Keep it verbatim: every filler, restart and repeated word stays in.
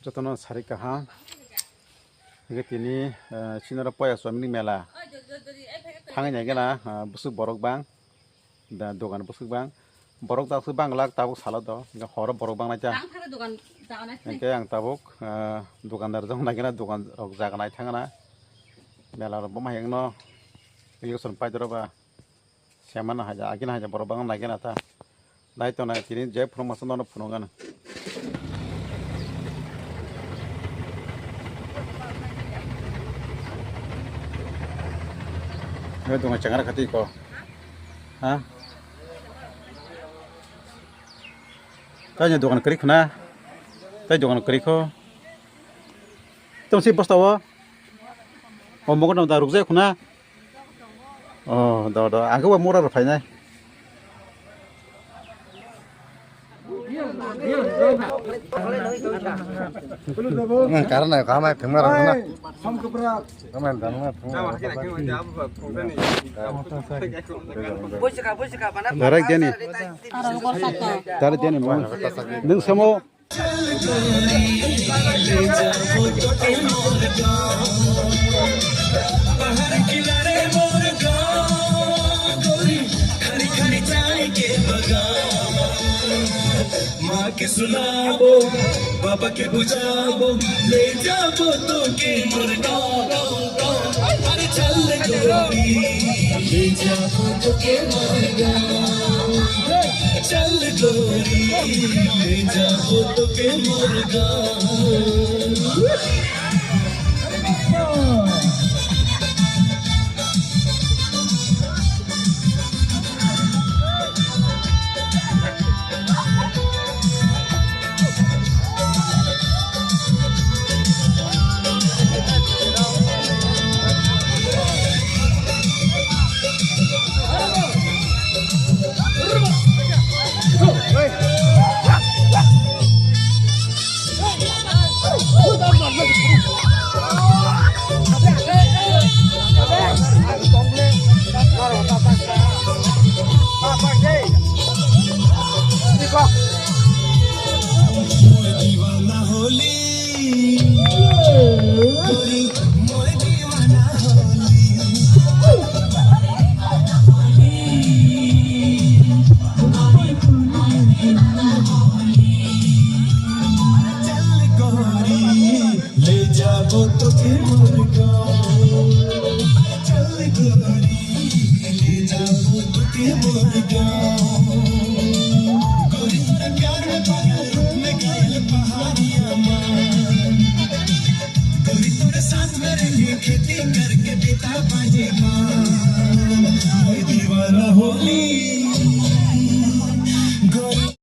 Jotono sari kaham. Hingke tini, eh, sinoro poya chomini mela. Thangwi naikhe na, ah, bwswk borok bang. Da, dogan bwswk bang. Borok da bwswk bang lak tabuk salo do. Hingke horo borok bang naita. Ang thangkhe dogan jaga naithangna. Hingke ang tabuk, ah, dogandar jong naikhe na, dogan rok jaga naithangna. Mela rok boma hengno. Election paidoro ba. Semana haja, agina haja, borok bangma naikhe na ta. Nai tong nai, tini je phunuk masa nono phunuk gana. Nai tong nai, chengara khati ko. Ha? Tai ni dogan kwrwi khuna. Tai dogan kwrwi kho. Tong si bosta o. O mogo no da rukjak khuna. O, do, do. Ang khe bo mura rw phainai. Nang karon nai khamai phengma rang na. Samkupra. Khamai dang na phengma. Boy sika, boy sika, mana? Darak jani. Arang gor saka. Darak jani mo. Nung samo. माँ के सुनाबो, बाबा के बुझाबो, ले जाबो तो के मोर गाँव, गाँव, गाँव। अरे चल गोरी, ले जाबो तो के मोर गाँव। चल गोरी, ले जाबो तो के मोर गाँव। ले जाबो तोके मोर गाँव, चल गोरी, ले जाबो तोके मोर गाँव। गोरी तोरा प्यार में पागल, रूप में घायल पहाड़िया माँ। गोरी तोरे साथ में रह के खेती करके बिता पाएगा। मैं दीवाना होली।